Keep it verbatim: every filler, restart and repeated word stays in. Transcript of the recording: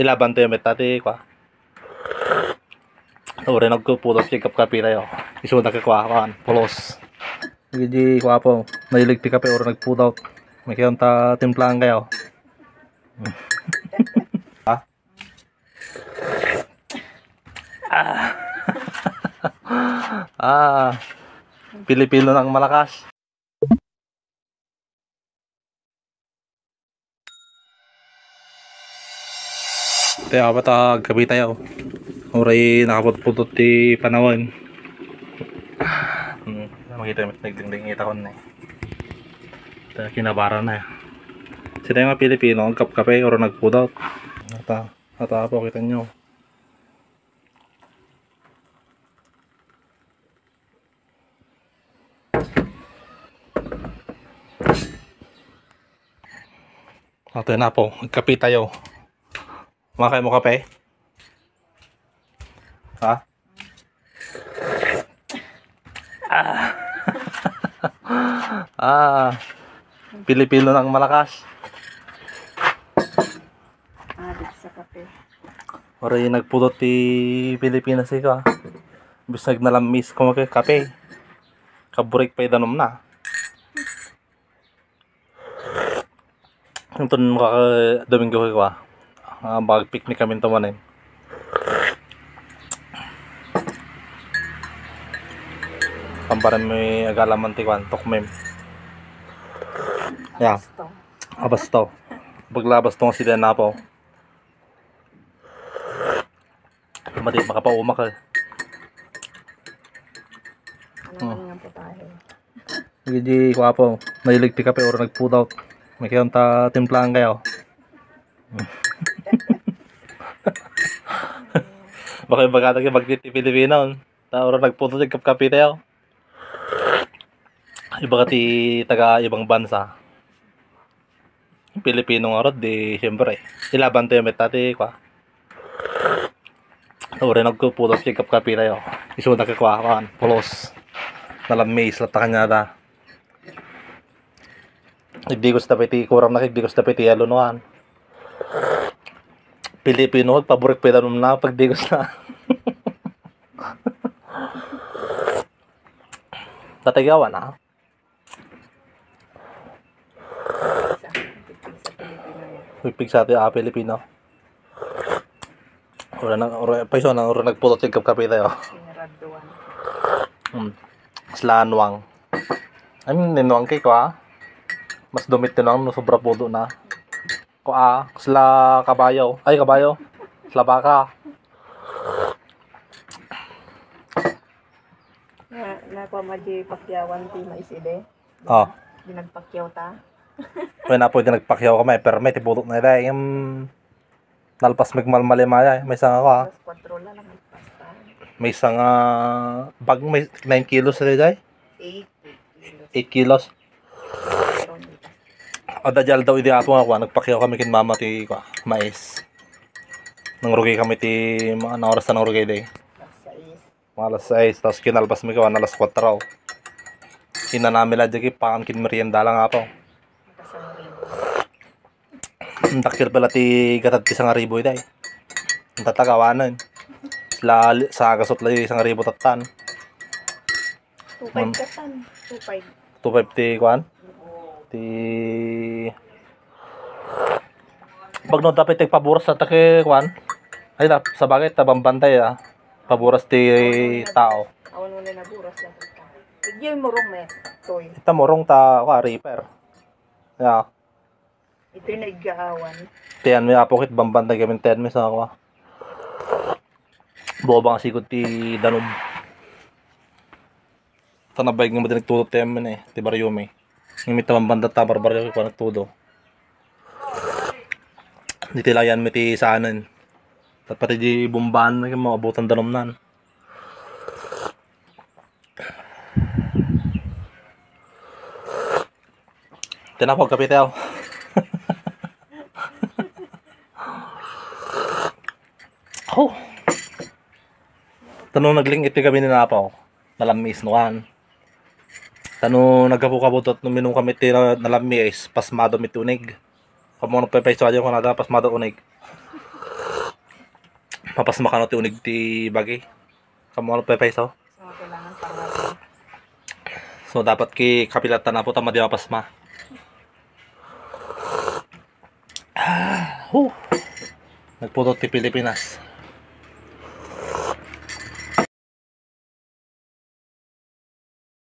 Ilaban tayo met ti kua. Uray nagpudot ti kapkapi tayo. Isuna ka kua, kuan, pulos. Di kua po, nahilig ti kape, uray nagpudot. May kayo ta timplahan kayo. Ha? Ah. Ah. Pilipino ng malakas. Te, apat a gabi tayo. Uray nakaputputot ti panawen. Hmm, makita met nagdingding ita kon eh. Ta kinabara na. Sila yung mga Pilipino, ang kapkape, uray nagpudot. Ata, ata po, kita nyo. Ate na po, kape tayo. Makay mo kape? Ha? Ah. Ah. Pilipino ng malakas. Ah, di sa kape. Uray nagpudot ti Pilipinas ika. Bisag nalamis ko kape. Kaburik pa idanom na. Itong maka Domingo ko, ah. Ah, mag-picnic kami ito manen. Pamparan mi agalaman ti kuan, tukmem. Ya. Abasto. Abasto. Paglabas tong sila na po. Mati, makapaumak eh. Ano Hmm. nga putahe? Sige, di, kwapo. Mahilig ti kape, uray nagpudot. May kayo ta timplahan kayo. Baka yung bagata kayo magtiti Pilipino. Ta, uray nagpudot yung kapkape tayo. Iba ka ti taga ibang bansa. Pilipino nga rod, di, siyempre. Ilaban tayo, met, ti, kwa. Uray nagpudot ti kapkape tayo. Isuna ka, kwa, kuan, pulos. Nalamis, latta kanya ta. Igdigos ta piti, kurang na, igdigos ta piti, alunuan. Pilipino, paborik pita nung na, pagdigos na. Tatagawan, ah. Pigpig sa atin, ah, Pilipino. Uray na, uray, paiso na, uray nagpudot ti kapkape tayo. Sinaraduan. Hmm. Sila nuang. I mean, ninuang kay ko, ah. Mas dumit ninuang no sobra pudo na. Ko, ah, sila kabayo. Ay, kabayo. Sila baka. Na, na, kwa, madi pakyawan ti mais ide. Oh. Di nagpakyaw ta. Uy, na pwede nagpakyaw kami, pero may tibutok na ida, yung nalpas magmalmalimaya, may sanga ko, ah. Alas kwatro na lang nagpas ta. May sanga bag, may nine kilos na ida, eh. Eight. Eight kilos. Pero hindi. Ada jal daw idi apo nga, kwa, nagpakyaw kami kin mama ti, kwa, mais. Nangrugay kami ti, mga oras na nangrugay, day. Alas sais. Mga alas sais, tapos kinalpas mi kawan, alas kwatro. Inanami la dyan, pangan kin merienda lang, apo. Ang dakkel pala ti gatad ti sangaribo ita, eh. Ang tatagawanan. Sila, sa gasot la ti sangaribo tattan. Two five Man- katan. Two five. Two five ti, kuan? Ti, pag no, dapat ti paburas na ta ke, kuan? Ay, na, sa bagay, ta bambantay, ah. Paburas ti tao. Awan mo na naburas na kita. Igyo yung murong, eh. Toy. Ita murong ta, kwa, reaper. Ya. Ito yung naigaawan. Tiyan mi, apo, kit bambantay kami, tiyan mi sa kwa. Buo ba nga sigod ti danom? Tanabayag nga madi nagtudo ti amin, eh, ti baryo mi. Ngimit ta bambanda ta barbaryo ko nagtudo. Diti layan mi ti saanen. Tapati di bumbaan na yung mga abutan danom nan. Tinapog kapitaw. Oh. Tano naglingit ti gabi ni Napaw. Nalamis nuan. Tano nagkapu-kaputot no minum kami ti na-, nalamis, pasmado mi ti unig. Kamo no pepay sa aja ko nada, pasmado unig. Mapasma kano ti unig ti bagi? Kamano pepay so? So, kailangan para natin. So, dapat ki kapilat ta napo ta madi mapasma. Ah, huh. Nagputot ti Pilipinas.